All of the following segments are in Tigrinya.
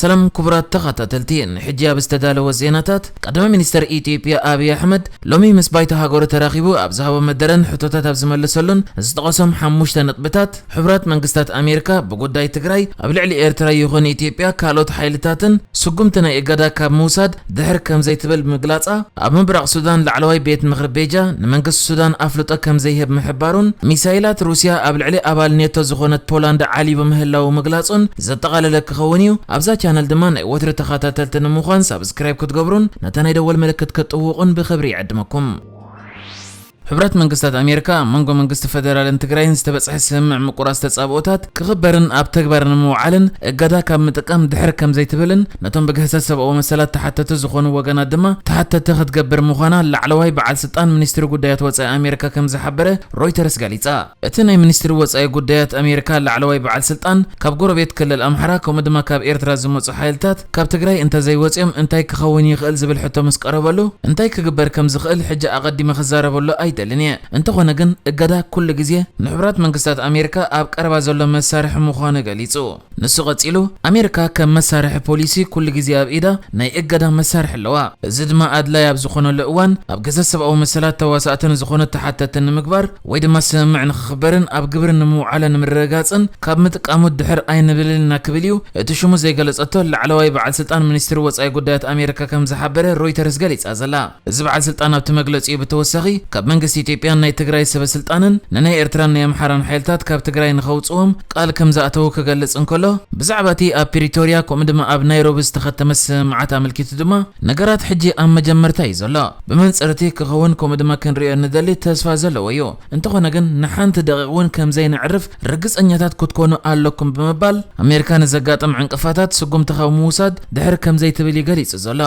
ሰላም ክቡራት ተኸታተልቲ፣ ንሕጂ ኣብ ዝተዳለወ ዜናታት፣ ቀዳማይ ሚኒስተር ኢትዮጵያ ኣብይ ኣሕመድ ሎሚ ምስ ባይቶ ሃገሩ ተራኺቡ ኣብ ዝሃቦ መደረን ሕቶታት ኣብ ዝመለሰሉን ዝጠቐሶም ሓሙሽተ ነጥብታት፣ ሕቡራት መንግስታት ኣሜሪካ ብጉዳይ ትግራይ ኣብ ልዕሊ ኤርትራ ይኹን ኢትዮጵያ ካልኦት ሓይልታትን ስጉምቲ ናይ እገዳ ካብ ምውሳድ ድሕር ከም ዘይትብል ምግላጻ፣ ኣብ ምብራቕ ሱዳን ላዕለዋይ ቤት ምኽሪ ቤጃ ንመንግስቲ ሱዳን ኣፍልጦ ከም ዘይህብ ምሕባሩን፣ ሚሳይላት ሩስያ ኣብ ልዕሊ ኣባል ኔቶ ዝኾነት ፖላንድ ዓሊቡ ምህላዉ ምግላጹን ዘጠቓለለ ክኸውን እዩ። ኣብዛ ቻነል ድማ ናይ ወትሪ ተኸታተልቲ ንምዃን ሳብስክራይብ ክትገብሩን ነታ ናይ ደወል ምልክት ክትጥውቑን ብኽብሪ ይዕድመኩም። ሕቡራት መንግስታት ኣሜሪካ ኣብ መንጎ መንግስቲ ፈደራልን ትግራይን ዝተበጽሐ ስምምዕ ምቁራጽ ተጻብኦታት ክኽበርን ኣብ ተግባር ንምውዓልን እገዳ ካብ ምጥቃም ድሕር ከም ዘይትብልን ነቶም ብግህሰት ሰብኣዊ መሰላት ተሓተቲ ዝኾኑ ወገናት ድማ ተሓተቲ ክትገብር ምዃና ላዕለዋይ በዓል ስልጣን ሚኒስትሪ ጉዳያት ወጻኢ ኣሜሪካ ከም ዝሓበረ ሮይተርስ ገሊጻ። እቲ ናይ ሚኒስትሪ ወጻኢ ጉዳያት ኣሜሪካ ላዕለዋይ በዓል ስልጣን ካብ ጎረቤት ክልል ኣምሓራ ከምኡ ድማ ካብ ኤርትራ ዝመጹ ሓይልታት ካብ ትግራይ እንተዘይወጺኦም እንታይ ክኸውን ይኽእል ዝብል ሕቶ ምስ ቀረበሉ፣ እንታይ ክግበር ከም ዝኽእል ሕጂ ኣቐዲመ ክዛረበሉ ኣይደልን እየ። እንተኾነ ግን እገዳ ኩሉ ግዜ ንሕቡራት መንግስታት ኣሜሪካ ኣብ ቀረባ ዘሎ መሳርሒ ምዃኑ ገሊጹ። ንሱ ቀጺሉ፣ ኣሜሪካ ከም መሳርሒ ፖሊሲ ኩሉ ግዜ ኣብ ኢዳ ናይ እገዳ መሳርሒ ኣለዋ። እዚ ድማ ኣድላይ ኣብ ዝኾነሉ እዋን ኣብ ገዘ ሰብኣዊ መሰላት ተዋሳእትን ዝኾኑ ተሓተትን ንምግባር ወይ ድማ ስምምዕ ንኽኽበርን ኣብ ግብሪ ንምውዓለ ንምርግጋጽን ካብ ምጥቃሙ ድሕር ኣይንብልን ኢና ክብል እዩ እቲ ሽሙ ዘይገለጸቶ ላዕለዋይ በዓል ስልጣን ሚኒስትሪ ወጻኢ ጉዳያት ኣሜሪካ ከም ዝሓበረ ሮይተርስ ገሊጻ ዘላ። እዚ በዓል ስልጣን ኣብቲ መግለጺኡ ብተወሳኺ ካብ መንግስቲ ኢትዮጵያን ናይ ትግራይ ሰበ ስልጣንን ንናይ ኤርትራን ናይ ኣምሓራን ሓይልታት ካብ ትግራይ ንኸውጽዎም ቃል ከም ዝኣተዉ ክገልጽ እንከሎ፣ ብዛዕባ እቲ ኣብ ፕሪቶርያ ከምኡ ድማ ኣብ ናይሮቢ ዝተኸተመ ስምምዓት ኣመልኪቱ ድማ፣ ነገራት ሕጂ ኣብ መጀመርታ እዩ ዘሎ። ብመንጽር እቲ ክኸውን ከምኡ ድማ ክንሪኦ ንደሊ ተስፋ ዘለዎ እዩ። እንተኾነ ግን ንሓንቲ ደቂቕ እውን ከም ዘይነዕርፍ ርግጸኛታት ክትኮኑ ኣለኩም ብምባል፣ ኣሜሪካ ንዘጋጥም ዕንቅፋታት ስጉምቲ ካብ ምውሳድ ድሕር ከም ዘይትብል እዩ ገሊጹ ዘሎ።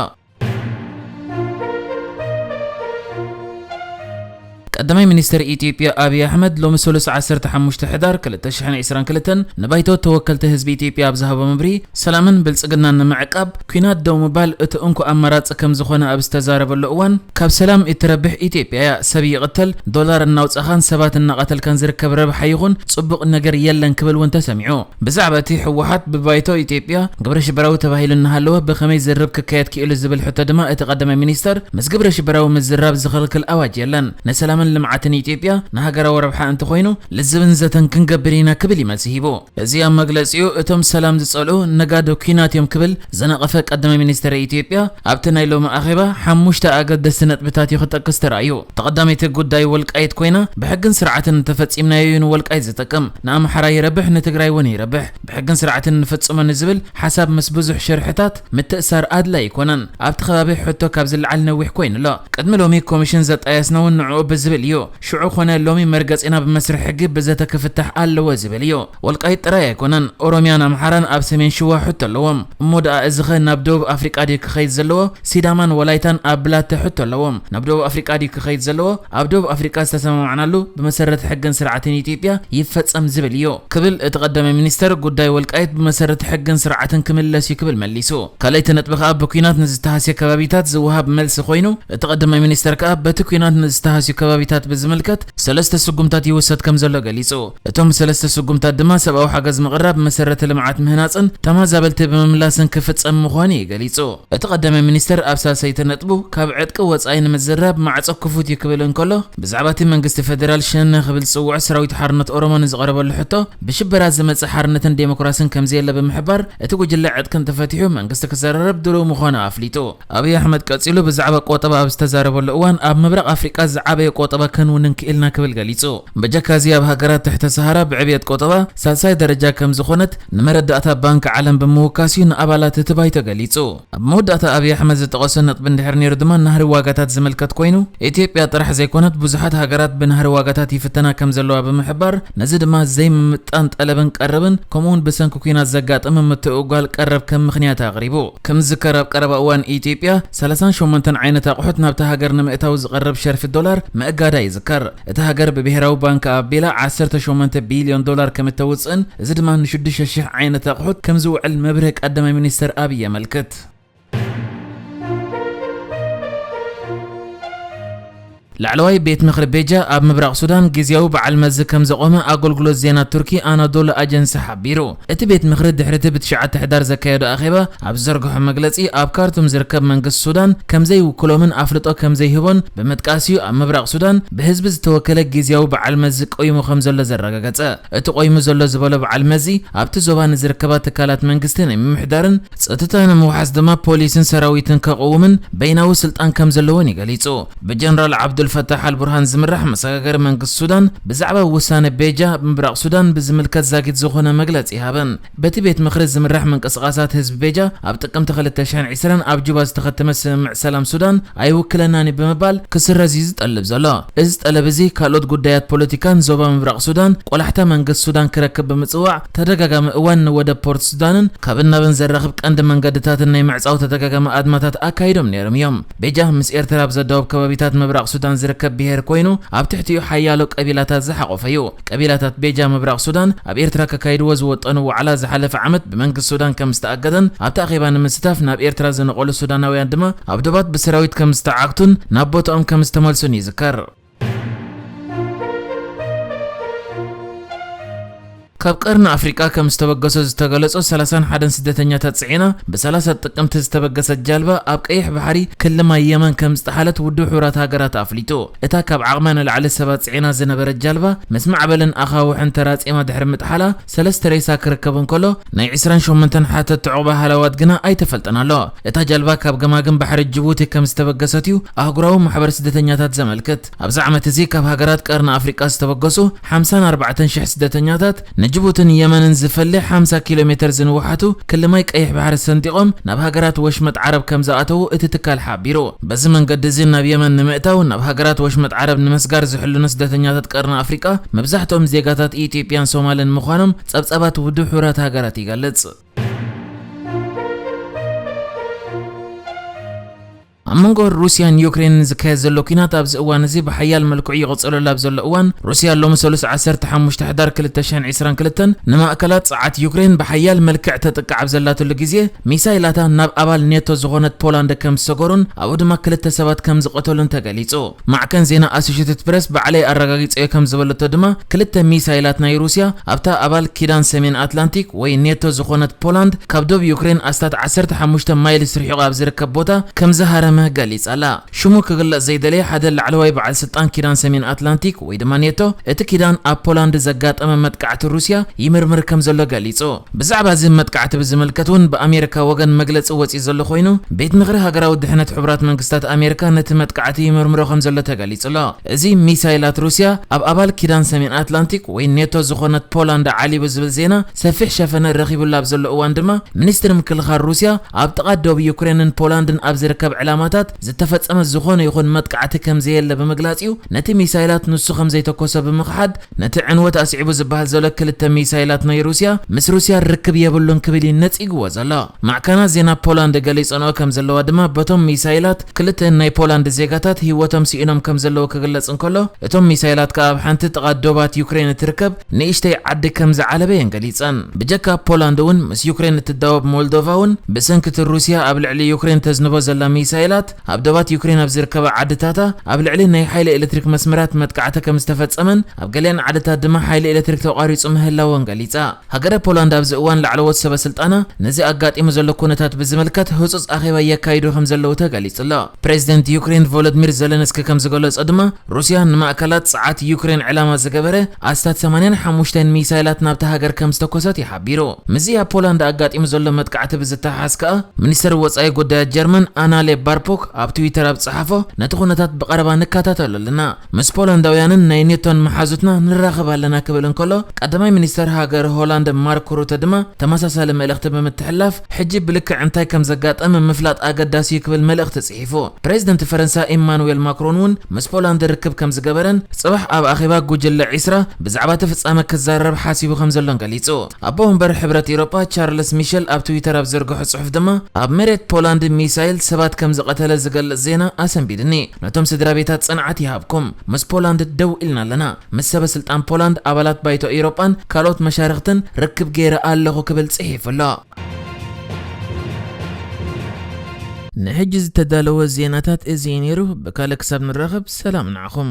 ቀዳማይ ሚኒስትር ኢትዮጵያ ኣብይ ኣሕመድ ሎሚ ሰሉስ ዓሰርተ ሓሙሽተ ሕዳር ክልተ ሽሕን ዕስራን ክልተን ንባይቶ ተወከልቲ ህዝቢ ኢትዮጵያ ኣብ ዝሃቦ መብርሂ፣ ሰላምን ብልጽግናን ንምዕቃብ ኲናት ደው ምባል እቲ እንኮ ኣማራጺ ከም ዝኾነ ኣብ ዝተዛረበሉ እዋን፣ ካብ ሰላም እትረብሕ ኢትዮጵያ እያ። ሰብ ይቕተል፣ ዶላር እናውጻኻን ሰባት እናቐተልካን ዝርከብ ረብሓ ይኹን ጽቡቕ ነገር የለን ክብል እውን ተሰሚዑ። ብዛዕባ እቲ ህወሓት ብባይቶ ኢትዮጵያ ግብረ ሽበራዊ ተባሂሉ እናሃለወ ብኸመይ ዝርርብ ክካየድ ክኢሉ ዝብል ሕቶ ድማ እቲ ቀዳማይ ሚኒስተር ምስ ግብረ ሽበራዊ ምዝራብ ዝኽልክል ኣዋጅ የለን። ንሰላምን ልምዓትን ኢትዮጵያ ንሃገራዊ ረብሓ እንተኾይኑ ልዝብን ዘተን ክንገብር ኢና ክብል እዩ መልሲ ሂቡ። እዚ ኣብ መግለጺኡ እቶም ሰላም ዝጸልኡ ነጋዶ ኲናት እዮም ክብል ዝነቐፈ ቀዳማይ ሚኒስተር ኢትዮጵያ ኣብቲ ናይ ሎሚ ኣኼባ ሓሙሽተ ኣገደስቲ ነጥብታት እዩ ክጠቅስ ተራእዩ። ተቐዳመይቲ ጉዳይ ወልቃይት ኮይና ብሕግን ስርዓትን እንተፈጺምናዮ እዩ ንወልቃይት ዝጠቅም። ንኣምሓራ ይረብሕ፣ ንትግራይ እውን ይረብሕ። ብሕግን ስርዓትን ንፍጽሞ ንዝብል ሓሳብ ምስ ብዙሕ ሽርሕታት ምትእሳር ኣድላይ ኣይኮነን። ኣብቲ ከባቢ ሕቶ ካብ ዝለዓል ነዊሕ ኮይኑ ኣሎ። ቅድሚ ሎሚ ኮሚሽን ዘጣየስና እውን ንዕኡ ብዝብል እዩ። ሽዑ ኮነ ሎሚ መርገጺና ብመስርሕ ሕጊ ብዘተ ክፍታሕ ኣለዎ ዝብል እዩ። ወልቃይት ጥራይ ኣይኮነን፣ ኦሮሚያን ኣምሓራን ኣብ ሰሜን ሽዋ ሕቶ ኣለዎም። እሞ ደኣ እዚኸ ናብ ደቡብ ኣፍሪቃ ድዩ ክኸይድ ዘለዎ? ሲዳማን ወላይታን ኣብ ብላተ ሕቶ ኣለዎም። ናብ ደቡብ ኣፍሪቃ ድዩ ክኸይድ ዘለዎ? ኣብ ደቡብ ኣፍሪቃ ዝተሰማማዕናሉ ብመሰረት ሕግን ስርዓትን ኢትዮጵያ ይፈጸም ዝብል እዩ ክብል እቲ ቀዳማይ ሚኒስተር፣ ጉዳይ ወልቃይት ብመሰረት ሕግን ስርዓትን ክምለስ እዩ ክብል መሊሱ። ካልኣይቲ ነጥቢ ከኣ ብኲናት ንዝተሃስየ ከባቢታት ዝወሃብ መልሲ ኮይኑ፣ እቲ ቀዳማይ ሚኒስተር ከኣ በቲ ኲናት ንዝተሃስዩ ከባቢታት ብዝምልከት ሰለስተ ስጉምታት ይውሰድ ከም ዘሎ ገሊጹ። እቶም ሰለስተ ስጉምታት ድማ ሰብኣዊ ሓገዝ ምቕራብ፣ መሰረተ ልምዓት ምህናጽን ተመዛበልቲ ብምምላስን ክፍጸም ምዃኑ እዩ ገሊጹ። እቲ ቀዳማይ ሚኒስተር ኣብ ሳልሰይቲ ነጥቡ ካብ ዕጥቂ ወጻኢ ንምዝራብ ማዕጾ ክፉት እዩ ክብል እንከሎ፣ ብዛዕባ እቲ መንግስቲ ፈደራል ሸነ ክብል ዝጽውዖ ሰራዊት ሓርነት ኦሮሞ ንዝቐረበሉ ሕቶ ብሽበራ ዝመጽእ ሓርነትን ዴሞክራስን ከምዘየለ ብምሕባር፣ እቲ ጉጅለ ዕጥቂ እንተፈቲሑ መንግስቲ ክዘራረብ ድሉው ምዃኑ ኣፍሊጡ። ኣብይ ኣሕመድ ቀጺሉ ብዛዕባ ቆጠባ ኣብ ዝተዛረበሉ እዋን፣ ኣብ ምብራቕ ኣፍሪቃ ዝዓበየ ቆጠባ ከንውንን ክኢልና ክብል ገሊጹ። በጀካ እዚ ኣብ ሃገራት ትሕተ ሰሃራ ብዕብየት ቆጠባ ሳልሳይ ደረጃ ከም ዝኾነት ንመረዳእታ ባንክ ዓለም ብምውካስ እዩ ንኣባላት እቲ ባይቶ ገሊጹ። ኣብ መወዳእታ ኣብይ ኣሕመድ ዝጠቐሶ ነጥቢ እንድሕር ነይሩ ድማ ናህሪ ዋጋታት ዝምልከት ኮይኑ፣ ኢትዮጵያ ጥራሕ ዘይኮነት ብዙሓት ሃገራት ብናህሪ ዋጋታት ይፍተና ከም ዘለዋ ብምሕባር፣ ነዚ ድማ ዘይምምጣን ጠለብን ቀረብን ከምኡውን ብሰንኪ ኲናት ዘጋጠመ ምትእጓል ቀረብ ከም ምኽንያት ኣቕሪቡ። ከም ዝዝከር ኣብ ቀረባ እዋን ኢትዮጵያ ሰላሳን ሸሞንተን ዓይነት ኣቑሑት ናብታ ሃገር ንምእታው ዝቐርብ ሸርፊ ዶላር ምእጋዳ ይዝከር። እታ ሃገር ብብሄራዊ ባንክ ኣቢላ ዓሰርተ ሸሞንተ ቢልዮን ዶላር ከም እተውፅእን እዚ ድማ ንሽዱሽተ ሽሕ ዓይነት ኣቑሑት ከም ዝውዕል መብርሂ ቀዳማይ ሚኒስትር ኣብይ የመልክት። ላዕለዋይ ቤት ምኽሪ ቤጃ ኣብ ምብራቕ ሱዳን ግዝያዊ በዓል መዚ ከም ዘቖመ ኣገልግሎት ዜና ቱርኪ ኣናዶሉ ኣጀንሲ ሓቢሩ። እቲ ቤት ምኽሪ ድሕሪ እቲ ብትሽዓተ ሕዳር ዘካየዶ ኣኼባ ኣብ ዝዘርግሖ መግለጺ፣ ኣብ ካርቱም ዝርከብ መንግስቲ ሱዳን ከም ዘይውክሎምን ኣፍልጦ ከም ዘይህቦን ብምጥቃስ እዩ ኣብ ምብራቕ ሱዳን ብህዝቢ ዝተወከለ ግዝያዊ በዓል መዚ ቆይሙ ከም ዘሎ ዘረጋገጸ። እቲ ቆይሙ ዘሎ ዝበሎ በዓል መዚ ኣብቲ ዞባ ንዝርከባ ትካላት መንግስቲ ናይ ምምሕዳርን ጸጥታ ንምውሓስ ድማ ፖሊስን ሰራዊትን ከቕውምን በይናዊ ስልጣን ከም ዘለዎን እዩ ገሊጹ። ብጀነራል ዓብዱልፈታሕ ኣልቡርሃን ዝምራሕ መሰጋገሪ መንግስቲ ሱዳን ብዛዕባ ውሳነ ቤጃ ምብራቕ ሱዳን ብዝምልከት ዛጊት ዝኾነ መግለጺ ይሃበን። በቲ ቤት ምኽሪ ዝምራሕ ምንቅስቓሳት ህዝቢ ቤጃ ኣብ ጥቅምቲ ክልተ ሽሕን ዕስራን ኣብ ጁባ ዝተኸተመ ስምምዕ ሰላም ሱዳን ኣይውክለናን እዩ ብምባል ክስረዝ እዩ ዝጠልብ ዘሎ። እዚ ጠለብ እዚ ካልኦት ጉዳያት ፖለቲካን ዞባ ምብራቕ ሱዳን ቆላሕታ መንግስቲ ሱዳን ክረክብ ብምጽዋዕ ተደጋጋሚ እዋን ንወደብ ፖርት ሱዳንን ካብ ናብን ዘራኽብ ቀንዲ መንገድታትን ናይ ምዕጻው ተደጋጋሚ ኣድማታት ኣካይዶም ነይሮም እዮም። ቤጃ ምስ ኤርትራ ኣብ ዘዳውብ ከባቢታት ምብራቕ ሱዳን ዝርከብ ብሄር ኮይኑ ኣብ ትሕቲኡ ሓያሎ ቀቢላታት ዝሓቖፈ እዩ። ቀቢላታት ቤጃ ምብራቕ ሱዳን ኣብ ኤርትራ ከካይድዎ ዝወጠኑ ዋዕላ ዝሓለፈ ዓመት ብመንግስቲ ሱዳን ከም ዝተኣገደን ኣብቲ ኣኼባ ንምስታፍ ናብ ኤርትራ ዝነቐሉ ሱዳናውያን ድማ ኣብ ዶባት ብሰራዊት ከም ዝተዓግቱን ናብ ቦታኦም ከም ዝተመልሱን ይዝከር። ካብ ቀርኒ ኣፍሪቃ ከም ዝተበገሱ ዝተገለጹ ሰላሳን ሓደን ስደተኛታት ጽዒና ብ30 ጥቅምቲ ዝተበገሰት ጃልባ ኣብ ቀይሕ ባሕሪ ክሊ ማይ የመን ከም ዝጠሓለት ውድብ ሕቡራት ሃገራት ኣፍሊጡ። እታ ካብ ዓቕማ ንላዕሊ ሰባት ጽዒና ዝነበረት ጃልባ ምስ ማዕበልን ኣኻውሕን ተራጺማ ድሕሪ ምጥሓላ ሰለስተ ሬሳ ክርከብ እንከሎ ናይ ዕስራን ሸሞንተን ሓተትቲ ዑቕባ ሃለዋት ግና ኣይተፈልጠን ኣሎ። እታ ጃልባ ካብ ገማግም ባሕሪ ጅቡቲ ከም ዝተበገሰት እዩ ኣህጉራዊ ማሕበር ስደተኛታት ዘመልክት። ኣብዚ ዓመት እዚ ካብ ሃገራት ቀርኒ ኣፍሪቃ ዝተበገሱ ሓምሳን ኣርባዕተን ሽሕ ስደተኛታት ንጅቡትን የመንን ዝፈሊ ሓምሳ ኪሎ ሜተር ዝንውሓቱ ክሊ ማይ ቀይሕ ባሕሪ ሰንጢቖም ናብ ሃገራት ወሽመጥ ዓረብ ከም ዝኣተዉ እቲ ትካል ሓቢሩ። በዚ መንገዲ እዚ ናብ የመን ንምእታው ናብ ሃገራት ወሽመጥ ዓረብ ንምስጋር ዝሕልኑ ስደተኛታት ቀርኒ ኣፍሪቃ መብዛሕትኦም ዜጋታት ኢትዮጵያን ሶማልን ምዃኖም ጸብጻባት ውድብ ሕቡራት ሃገራት ይገልጽ። ኣብ መንጎ ሩስያን ዩክሬንን ዝካየድ ዘሎ ኲናት ኣብዚ እዋን እዚ ብሓያል መልክዑ ይቕጽለሉ ኣብ ዘሎ እዋን፣ ሩስያ ሎሚ ሰሉስ ዓሰርተ ሓሙሽተ ሕዳር ክልተ ሽሕን ዕስራን ክልተን ንማእከላት ጸዓት ዩክሬን ብሓያል መልክዕ ተጥቅዕ ኣብ ዘላትሉ ግዜ፣ ሚሳይላታ ናብ ኣባል ኔቶ ዝኾነት ፖላንድ ከም ዝሰገሩን ኣብኡ ድማ ክልተ ሰባት ከም ዝቐተሉን ተገሊጹ። ማዕከን ዜና ኣሶሼትድ ፕረስ ባዕለይ ኣረጋጊጸዮ ከም ዝበለቶ ድማ፣ ክልተ ሚሳይላት ናይ ሩስያ ኣብታ ኣባል ኪዳን ሰሜን ኣትላንቲክ ወይ ኔቶ ዝኾነት ፖላንድ ካብ ዶብ ዩክሬን ኣስታት ዓሰርተ ሓሙሽተ ማይልስ ርሒቑ ኣብ ዝርከብ ቦታ ከም ዝሃረመ ገሊጻ ኣላ። ሽሙ ክግለጽ ዘይደለየ ሓደ ላዕለዋይ በዓል ስልጣን ኪዳን ሰሜን ኣትላንቲክ ወይ ድማ ኔቶ፣ እቲ ኪዳን ኣብ ፖላንድ ዘጋጠመ መጥቃዕቲ ሩስያ ይምርምር ከም ዘሎ ገሊጹ። ብዛዕባ እዚ መጥቃዕቲ ብዝምልከት እውን ብኣሜሪካ ወገን መግለጺ ወጺኡ ዘሎ ኮይኑ፣ ቤት ምኽሪ ሃገራዊ ድሕነት ሕቡራት መንግስታት ኣሜሪካ ነቲ መጥቃዕቲ ይምርምሮ ከም ዘሎ ተገሊጹ ኣሎ። እዚ ሚሳይላት ሩስያ ኣብ ኣባል ኪዳን ሰሜን ኣትላንቲክ ወይ ኔቶ ዝኾነት ፖላንድ ዓሊቡ ዝብል ዜና ሰፊሕ ሸፈነ ረኺቡሉ ኣብ ዘሎ እዋን ድማ፣ ሚኒስትሪ ምክልኻል ሩስያ ኣብ ጥቓ ዶብ ዩክሬንን ፖላንድን ኣብ ዝርከብ ዕላማታት ዝተፈጸመ ዝኾነ ይኹን መጥቃዕቲ ከም ዘየለ ብምግላጽ እዩ ነቲ ሚሳይላት ንሱ ከም ዘይተኮሶ ብምኽሓድ፣ ነቲ ዕንወት ኣስዒቡ ዝበሃል ዘሎ ክልተ ሚሳይላት ናይ ሩስያ ምስ ሩስያ ርክብ የብሉን ክብል እዩ ነጺግዎ ዘሎ። ማዕከናት ዜና ፖላንድ ገሊጸንኦ ከም ዘለዋ ድማ፣ በቶም ሚሳይላት ክልተ ናይ ፖላንድ ዜጋታት ህይወቶም ስኢኖም ከም ዘለዉ ክግለጽ እንከሎ፣ እቶም ሚሳይላት ከኣ ኣብ ሓንቲ ጥቓ ዶባት ዩክሬን እትርከብ ንእሽተይ ዓዲ ከም ዝዓለበ እየን ገሊጸን። ብጀካ ፖላንድ እውን ምስ ዩክሬን እትዳወብ ሞልዶቫ እውን ብሰንኪ እቲ ሩስያ ኣብ ልዕሊ ዩክሬን ተዝንቦ ዘላ ሚሳይላት ኣብ ዶባት ዩክሬን ኣብ ዝርከባ ዓድታታ ኣብ ልዕሊ ናይ ሓይሊ ኤሌክትሪክ መስመራት መጥቃዕቲ ከም ዝተፈጸመን ኣብ ገሊኣን ዓድታት ድማ ሓይሊ ኤሌክትሪክ ተቋሪጹ ምህላወን ገሊጻ። ሃገረ ፖላንድ ኣብዚ እዋን ላዕለዎት ሰበ ስልጣና ነዚ ኣጋጢሙ ዘሎ ኩነታት ብዝምልከት ህጹጽ ኣኼባ የካይዱ ከም ዘለዉ ተገሊጹ ኣሎ። ፕሬዚደንት ዩክሬን ቮሎድሚር ዘለንስኪ ከም ዝገለጾ ድማ፣ ሩስያ ንማእከላት ጸዓት ዩክሬን ዕላማ ዝገበረ ኣስታት ሰማንያን ሓሙሽተን ሚሳይላት ናብታ ሃገር ከም ዝተኮሰት እዩ ሓቢሩ። ምስዚ ኣብ ፖላንድ ኣጋጢሙ ዘሎ መጥቃዕቲ ብዝተሓሓዝ ከኣ፣ ሚኒስተር ወጻኢ ጉዳያት ጀርመን ኣናሌ ባርፖክ ኣብ ትዊተር ኣብ ዝጸሓፎ፣ ነቲ ኩነታት ብቐረባ ንከታተሎ ኣለና። ምስ ፖላንዳውያንን ናይ ኔቶን መሓዙትና ንራኸብ ኣለና ክብል እንከሎ፣ ቀዳማይ ሚኒስተር ሃገር ሆላንድ ማርክ ሩተ ድማ ተመሳሳሊ መልእኽቲ ብምትሕልላፍ፣ ሕጂ ብልክዕ እንታይ ከም ዘጋጠመ ምፍላጥ ኣገዳሲ እዩ ክብል መልእኽቲ ጽሒፉ። ፕሬዚደንት ፈረንሳ ኢማኑኤል ማክሮን እውን ምስ ፖላንድ ርክብ ከም ዝገበረን፣ ጽባሕ ኣብ ኣኼባ ጉጅለ ዒስራ ብዛዕባ እቲ ፍጻመ ክዛረብ ሓሲቡ ከም ዘሎን ገሊጹ። ኣቦ ወንበር ሕብረት ኤውሮጳ ቻርልስ ሚሸል ኣብ ትዊተር ኣብ ዘርግሖ ጽሑፍ ድማ፣ ኣብ መሬት ፖላንድ ሚሳይል ሰባት ከም ዝቐተለ ዝገልጽ ዜና ኣሰንቢድኒ። ነቶም ስድራ ቤታት ጽንዓት ይሃብኩም። ምስ ፖላንድ ደው ኢልና ኣለና። ምስ ሰበ ስልጣን ፖላንድ፣ ኣባላት ባይቶ ኤውሮጳን ካልኦት መሻርኽትን ርክብ ገይረ ኣለኹ ክብል ጽሒፉ ኣሎ። ንሕጂ ዝተዳለወ ዜናታት እዚ እዩ ነይሩ። ብካልእ ክሳብ ንራኸብ ሰላም ንዓኹም።